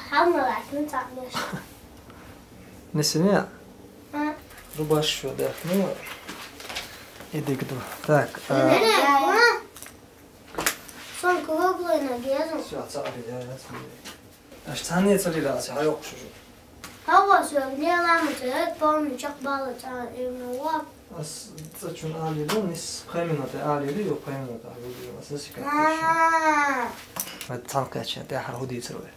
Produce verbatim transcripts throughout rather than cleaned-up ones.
Хьалмалаьцна цхьаъ беш. Нисинеа? А? Рубаш шо дехна. Идигду. Так, а, Сон круглый на безу. Всё, цхьаъ бе, я, я, смотри. Аш цхьанне ца лиралц, хьайоккхуш уж. Хьо ва со леламца, э, помню, чакхбалла цхьа, э, ну, вот. Ас цӀа чун алийла, нис пхи минута алийла, ю пхи минута алийла, ас ас каттийша. А. Ма цхьан кхаьчча, тӀехьара хӀу дийцар вай?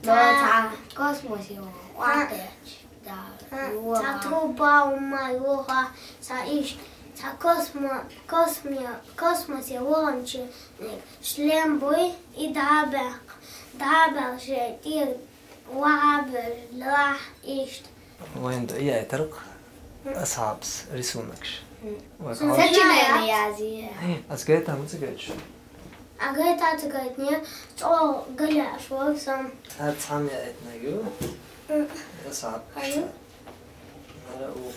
Да, цхьа космосе вахтач. Да, цхьа труба ума йоха, цхьа иш, цхьа космо-, косме-, космосе ваханча шлем буй, и дӀабаьккха, дӀабаьлча тӀера вахьабеш лахь иштта. Вайн да яйтаркъ асхьабс рисунокаш. Вай кхалш. Сочинение язъе. Ас гайта ма ца гайташ? А гайта ца гайтне, цо галеш вар сам. Цхьа цхьан яйтнаг ю. Асхьаб. Ара у.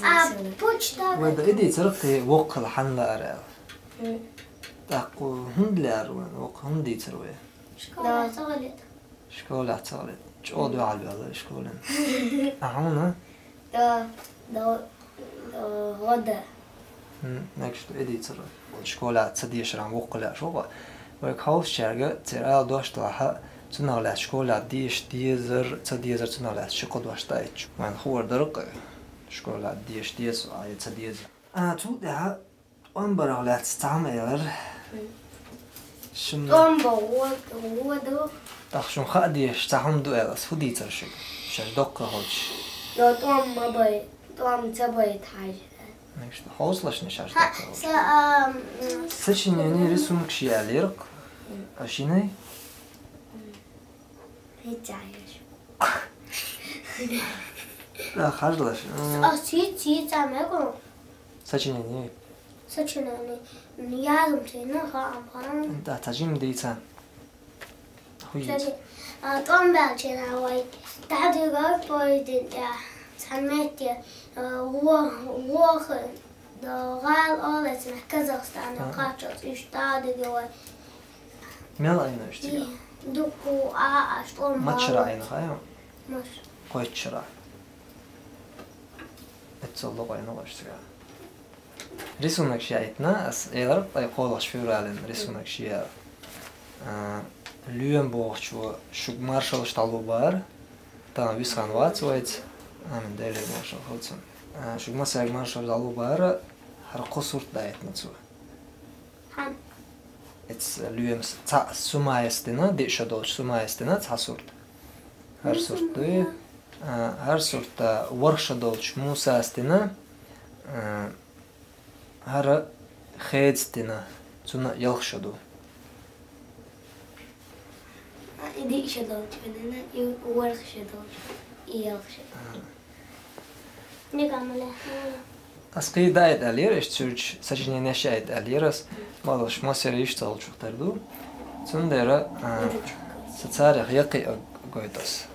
А почта. Вай да иди цархи вокхал хьанла ара. ТӀаккха хӀунда лаьар вайн, вокха хӀунда дийцар вай? Школа ца гӀалет. Школе ца гӀалет. ЧӀо дуьхьал вела школен. А хьуна? Да, да, да, гӀода. М, нек что иди цара. Школе ца дешаран воккхале шугӀа. Вай хьовсчарга цера ала дош талахьа, цунах лаьц школе деш дезар, ца дезар цунах лаьц ши кхо дош тӀаиччу. Вайн хуур дара кхы. Школе деш деза, а я ца деза. А, цул тӀаьхьа ТӀом барах лаьцна цхьа хӀума элар. Шун ТӀом бо гӀо-, гӀо ду. ТӀаккха шун хаа дезаш цхьа хӀума ду аьлла, ас хӀу дийцар шуьга? Шаьш доккха хилча. Но тӀом ма бай, тӀом ца бай тхьажа. Нек что, хьовсалаш шаьш доккха хилча? Са, ам, Сочинение, рисунок ши аьлла еракх. А шинай? Хьица еш. Да, хьажалаш. М. А си, си ца мегу? Сочинение. Сочинение. Язум тина, хаам, хаам. Да, цхьа жим дийца. ХӀу йийца. Кстати, а, тӀом баьлча вай дӀадигар поездин тӀа. Цхьан метте, а, во-, вохар, да, гӀала олацна Казахстана кхаччалц уьш дӀадига вай. Мел Ӏийна уьш цига? Дукку а, а, тӀом баьлча. Мачара Ӏийна, хая? Маша. Кхойтта шера. Эццал локъайна гӀаш цига. Рисунок ши яйтна, ас элар, ай кхоалгӀача феврален рисунок ши яр. А, лоьма бохучо шуга маршаллаш дӀалубар, тан висхан вац вайца, амин, Деле маршалла хилда цунна. А, шуга массаьрга маршаллаш дӀалубар, хӀара кхо сурт дӀаайтна цо. Хьан? Эц лоьмас цхьа сумаяс дина, диъ шо долчу сумаяс дина цхьа сурт. ХӀара сурт дуй. А, хӀара сурта ворхӀ шо долчу мусас дина, а, хӀара хедас дина, цунна ялх шо ду. А, и диъ шо долчу дина, и ворхӀ шо долчу, и ялх шо. А. Дика ма ле. Ас кхийда айта аьллера, иштта цуьрчу сочиненеш айта аьллера ас, малаш массеран иштта цхьа хӀулчух тера ду. Цундела, а, сан царех яккхий а гойту ас.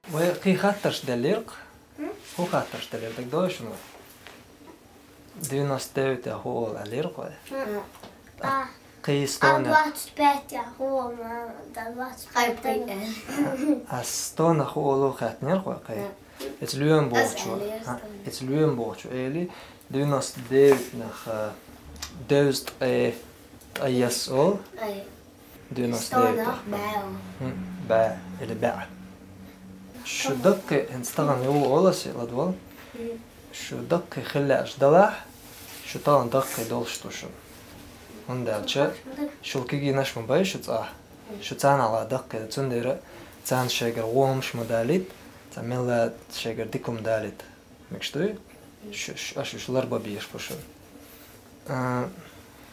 Вай кхин хаттарш деллера-кх? М? ХӀун хаттарш деллера, дагадогӀий шуна? Девяносто девять хӀу олу аьллера-кх вай? М. А. Кхин стона. А двадцать пять хӀу олу, ма, да, двадцать пять. Хай пхи. А стона хӀу олу хаьттинера-кх вай кхин? М. Эца лоьма бохучо. Ас аьллера стона. Эца лоьма бохучо эли, девяносто девять нах, а, девза ткъе ткъе яс олу. Ай. Девяносто девять. Стонах баьу. М, баь или баьӀ. Шу даккхий, хӀинца тахана юха олу аса, ладвал. М. Шу даккхий хила лаьаш далахь, шу тахана даккхий долуш ду шуна. ХӀунда аьлча шул кегийнаш ма бай шу цӀахь. Шу царнахьла даккхий ду, цундела царна шайгара вон хӀумаш ма далийта, царна мелла шайгара дика хӀума далийта. Мегаш дуй? Ш-, ш-, аша уьш ларбан безаш бу шуна. А,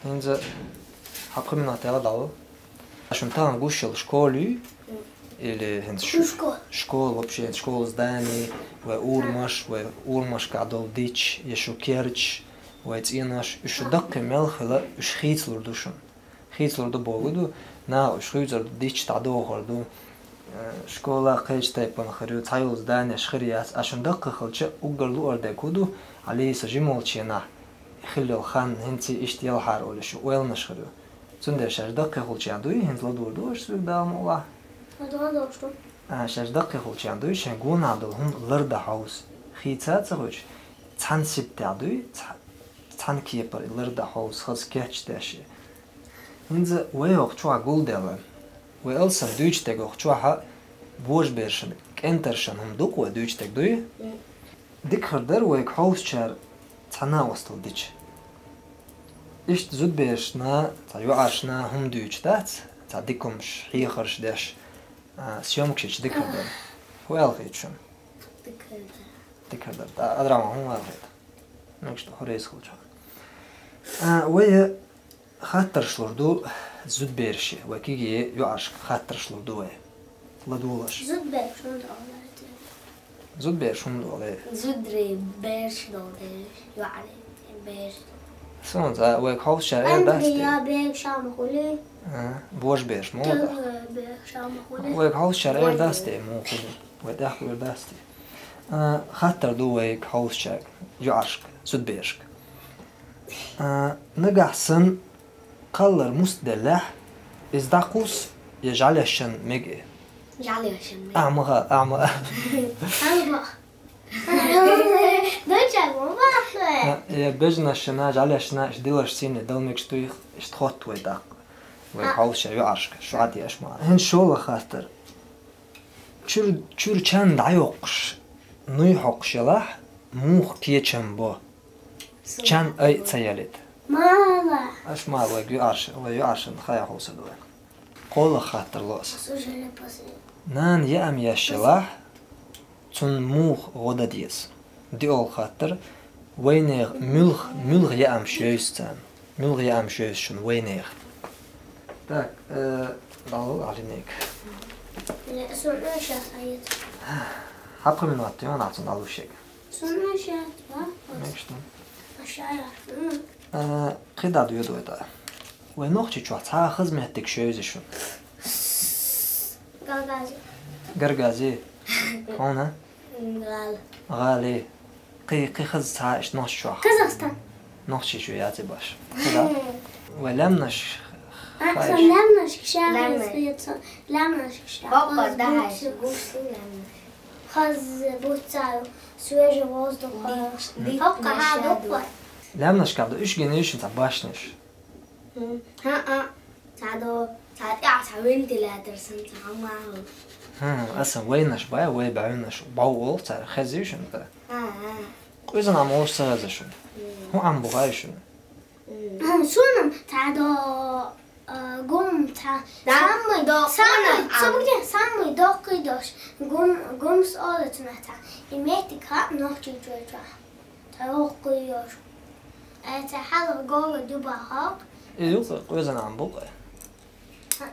хӀинца Хьо пхи минот яла дӀавала. Шун тахан гуш йола школа юй? Или хӀинца шу-, школа, вообще, хӀинца школа здание, вай урамаш, вай урамашкахь долу диташ, я шу кердаш, вай цӀенош, уьш шу даккхий мел хила, уьш хийцалур ду шуна. Хийцалур ду бохург ду, наха уьш хуьйцур ду, дитча дӀадохур ду. Э, школа кхечу тайпана хир ю, цхьайолу зданеш хир яц, а шуна даккхий хилча, уггар луъар дерг хӀун ду, Ӏалиса жима волчу хенахь хилла йолу хан, хӀинца иштта ялахьара олуш ю, ойланаш хир ю. Цундела шаьш даккхий хилча дуй, хӀинца ладур ду аша соьга Дала мукъалахь? ЛадугӀу долуш ду. А, шаьш даккхий хилча дуй, шайн гонахь долу хӀума лардан хьовса. Хийца а ца хуьйцуш, цхьана сибтехь дуй, цхьа-, цхьана кепара лардан хьовса, хаза кечдеш. ХӀинца вай хӀокху чохь гулделла. Вай алсам дуьйцу дерг хӀокху чохь божабершан, кӀентаршан хӀума ду-кх вай дуьйцу дерг, дуй? Дика хир дара вайга хьовсучара цхьа накъосталла дича. Иштта зудабершна, цхьа йоӀаршна хӀума дуьйцуш дац, цхьа дика хӀумаш, хьехарш деш, а, съёмкаш дича дика хир дара. ХӀун аьлла хета шуна? Дика хир дара. Дика хир дара. А, Адраман, хӀун аьлла хета? Мегаш ду, хӀун реза хилча. А, вай хаттарш лур ду зудабераше, вай кегийчу йоӀаршка хаттарш лур ду вай. ЛадогӀалаш. Зудаберш хӀунда олу? Зудаберш хӀунда олу? Зударий бераш долу дела, йоӀарий бераш. Суна цкъа вайга хьовсучара эр дац те? Андрия бераш ма хуьлий. А, божаберш ма хуьлий. Тёлгой бераш ма хуьлий. Вайга хьовсучара эр дац те, муха хуьлу? Вай тӀехь эр дац те? А, хаттар ду вайга хьовсучаьрга, йоӀаршка, зудаберашка. А, нагахь санна кхаллар муст деллехь, иза дӀакхуссу я жӀаьлешшан мега и? ЖӀаьлешшан мега. Ахьа ма хаал, ахьа ма. Ахьа ма. Доча, ма бахьа. А, я бежанашна, жӀаьлешна, иштта диларш сийна дала мегаш дуй, иштта хотту вай тӀаккха. Вай хьовсучаьрга, йоӀаршка, шу Ӏадъеш ма. ХӀинца шолгӀа хаттар. Чуьра, чуьра чан дӀайоккхуш, нуй хьокхуш ялахь, муха кечам бо? Чан ай ца ялийта. Мала. Аш ма вай йоӀарш-, вай йоӀаршна хаа хьовсур ду вай. КхоалгӀа хаттар ло ас. Нана яам еш ялахь, цунна муха гӀо дан деза? ДиолгӀа хаттар. ВайнегӀа муьлха, муьлха яамаш йовза царна? Муьлха яамаш йовза шуна вайнегӀа? Так, э, дӀавала Ӏалинега. Э, суна шаьш хьаэца. Хьан пхи минот ю, нах цунна дӀалуш шега? Суна шаьш, а? Мегаш ду. А шаьш, м. Э, кхидӀа доьду вай тӀаккха. Вай Нохчийчохь цхьа а хаза меттигаш йовзий шуна? Гаргази. Гаргази. Хьуна? ГӀала. ГӀала. Кхин, кхин хаза цхьа а иштта Нохчийчохь. Казахстан. Нохчийчохь яц и баш. Хаза? Вай лаьмнаш. А, хаьий сан шуна? Лаьмнаш кша. Лаьмнаш. Лаьмнаш кша. Хаза буц. Хаза буц цхьа, свежий воздух. Дит-, дит-, хӀокху хьан дукха. Лаьмнашкахь ду уьш гина, уьш цхьа башнеш. М, хӀаъ, цхьа до, цхьа тӀехь цхьа вентилятор санна, цхьа хӀума а. ХӀа, аса вайнаш бай, вай баьвнаш, бов олу цара, хезий шуна тӀе? ХӀа, хӀа. Къуьзан Ӏам олуш ца хеза шуна? М. ХӀун Ӏам бу хаьий шуна? М. Суна цхьа до, а, гум цхьа, да, самый, до, самый, самый доккхий дош, гум, гумс олу цунах цхьа. И меттиг хаьа Нохчийчохь. Цхьа йоккхуйош. Э, цхьа хьалха гога дубахьокх. И юкъа Къуьзан Ӏам бу-кх.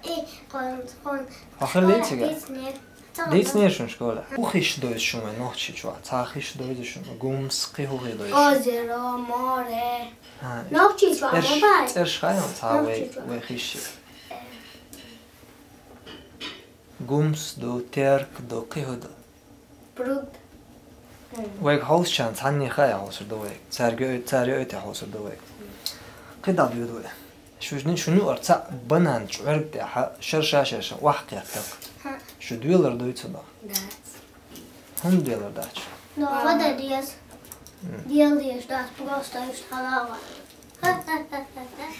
И кхоьллинца хон. Хьо хилла цигахь? Дийцинера. Дийцинера шуна школехь? ХӀун хиш довза шуна вай Нохчийчохь? Цхьа хиш довза шуна? Гумс, кхин хӀун хиш довза шуна? Озеро, море. ХӀа, Нохчийчохь цӀерш, ма бай. ЦӀерш хаьий хьуна цхьа вай, Нохчийчохь? Вай хиш? Э. Гумс ду, терк ду, кхин хӀун ду? Пруд. Вайга хьовсучарна цхьанне хаа хьовсур ду вай. Цаьрга ой-, цара йоуьйтуш хьовсур ду вай. Кхин дӀа доьду вай. Шу, шуна юкъара цхьаъ банан чӀоьрга тӀехь шерша-шерша охьакхетта. Шу доьлур дуй цунах? Дац. ХӀунда доьлур дац? Ма. Вода деза. М. Дела дезаш дац, просто уьш хьалава.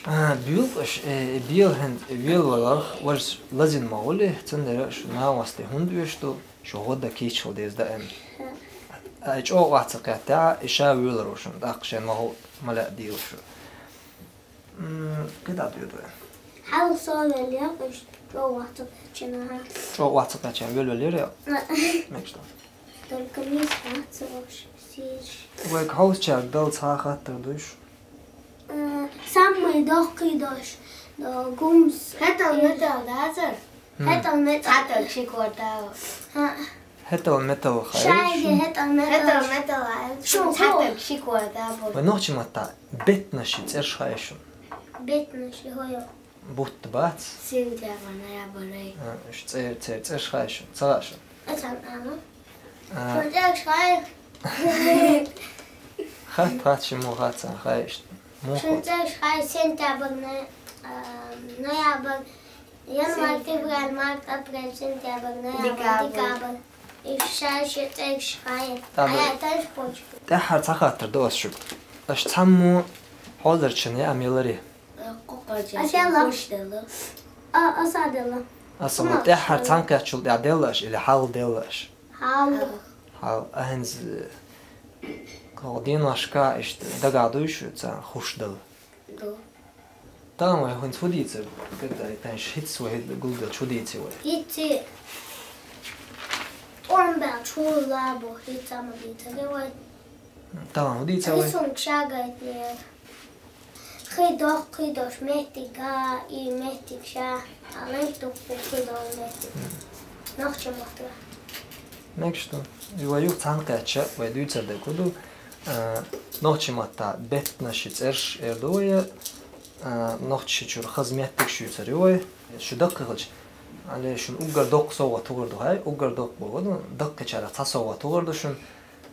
А, буьйлкъаш, э, бела хӀинца, э, велаваларх, важа лазийна ма гӀули, цундела шу накъостий хӀунда оьшуш ду, шу гӀо дан кийча хила деза даим. А, чӀогӀа охьа ца кхеттехь, и ша воьлур ву шуна, тӀаккха шайн ма гӀо, ма лаьа дийла шу. М, кхин дӀа доьду вай. Хьалха со веллехь, уьш чӀогӀа охьа ца кхаьчна. ЧӀогӀа охьа ца кхаьчна, велавелира? А. Мегаш ду. Только мисс Хацелош, сирш. Вайга хьовсучаьрга дала цхьа хаттар дуй шу? Э, самый доккхий дош. Гумс. ХӀетал метал дацар? ХӀетал метал. Цатар шикор дава. ХӀетал метал хайр. Шайги хӀетал метал. ХӀетал метал хайр. Шун цатар шикор дава. Ва нохчи матта бетнаши цӀерш хайшун. Бетнаши хойо. Бутт бац. Сентябрь, ноябрь. А, ш-, цӀер, цӀер, цӀерш хайшун. Цагашун. Ацан ана. А. Шун цӀерш хай. Хат, хат ши му хат сан хайш. Му хат. Шун цӀерш хай сентябрь, но-, а, ноябрь, январь, февраль, март, апрель, сентябрь, ноябрь, декабрь. Декабрь. И шай ши цӀерш хай. Ай, ай, таш хоч. ТӀехьар цахаттар дос шук. Аш цамму хозар чане амелари. Асела. Хуш дела. А, аса дела. Аса ма тӀехьар цанкъячул тӀехь делаш или хьал делаш? Хьал. Хьал. Ахинз, кого дин вашка ишт дагадуй шу цан хуш дела. Ду. Там ва хунц худийцар, когда и тан шиц ва хид гулдел чудийци ва. Ици. Он бел чула бо хица ма дийцаре ва. Тамам, удица вай. Рисунок шагайтнер. Хидох, хидош меттига, и меттиг ша. Ален тук хидох меттиг. Нохчи матра. Мекшто. Ива юх цанкъяча, вай дуйцар да куду. А, нохчи матта бетнаши церш эрдуя. А, нохчи чур хаз меттиг шуйцар ювай. Шу даккъи хилч. Але шун уггар докъ сова тугъар ду хай, уггар докъ богоду, даккъи чара ца сова тугъар ду шун.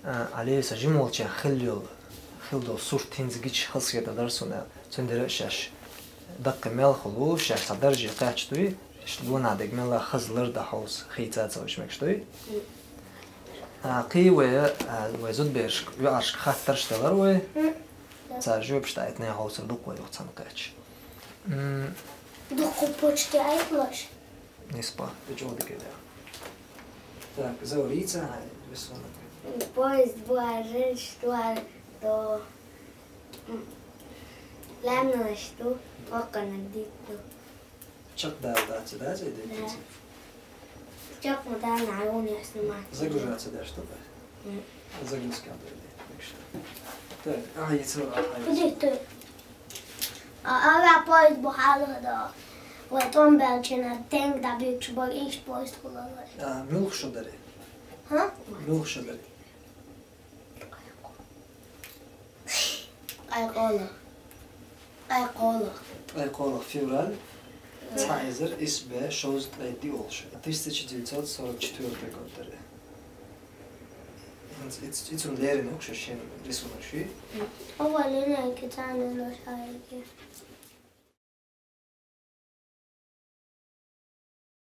А, Алиса жимолча хилл, хилл дол сурт хинз гич хасхета дарсуна, цундера шаш. Даккъи мел хулу, шаш са даржи къач туй, иш луна дег мела хазлар да хаус, хица ца уж мекш туй. А, къи ве, а, ве зуд берш, ве арш хаттарш далар ве. Ца жуп штайт не хаусар дук ве юх цан къач. М. Дук почти айтлаш. Не спа, ты чё ты кидал? Так, Заурица, ай, рисунок. Поезд буарен штуар до, м, лямнала шту, окана диту. Чак дал да, ци да, ци да, ци. Чак ма да, на, он я снимаю. Загружаться, да, что ли? М. Загрузка, да, да, так что. Так, а, яйцо, а, яйцо. Куди ты? А, а, я поезд бухалга да. Вот он бел чина тенг да бюч бор иш поезд хулала. А, мюлх шо дари? А? Мюлх шо дари? Айкъола. Айкъола. Айкъола, февраль. Цхьа эзар ис бе шоз тӀайди олша. Тысяча девятьсот сорок четвёртый год дари. Ицун лерин укша шин рисунок ши. Ова лена китана на шари.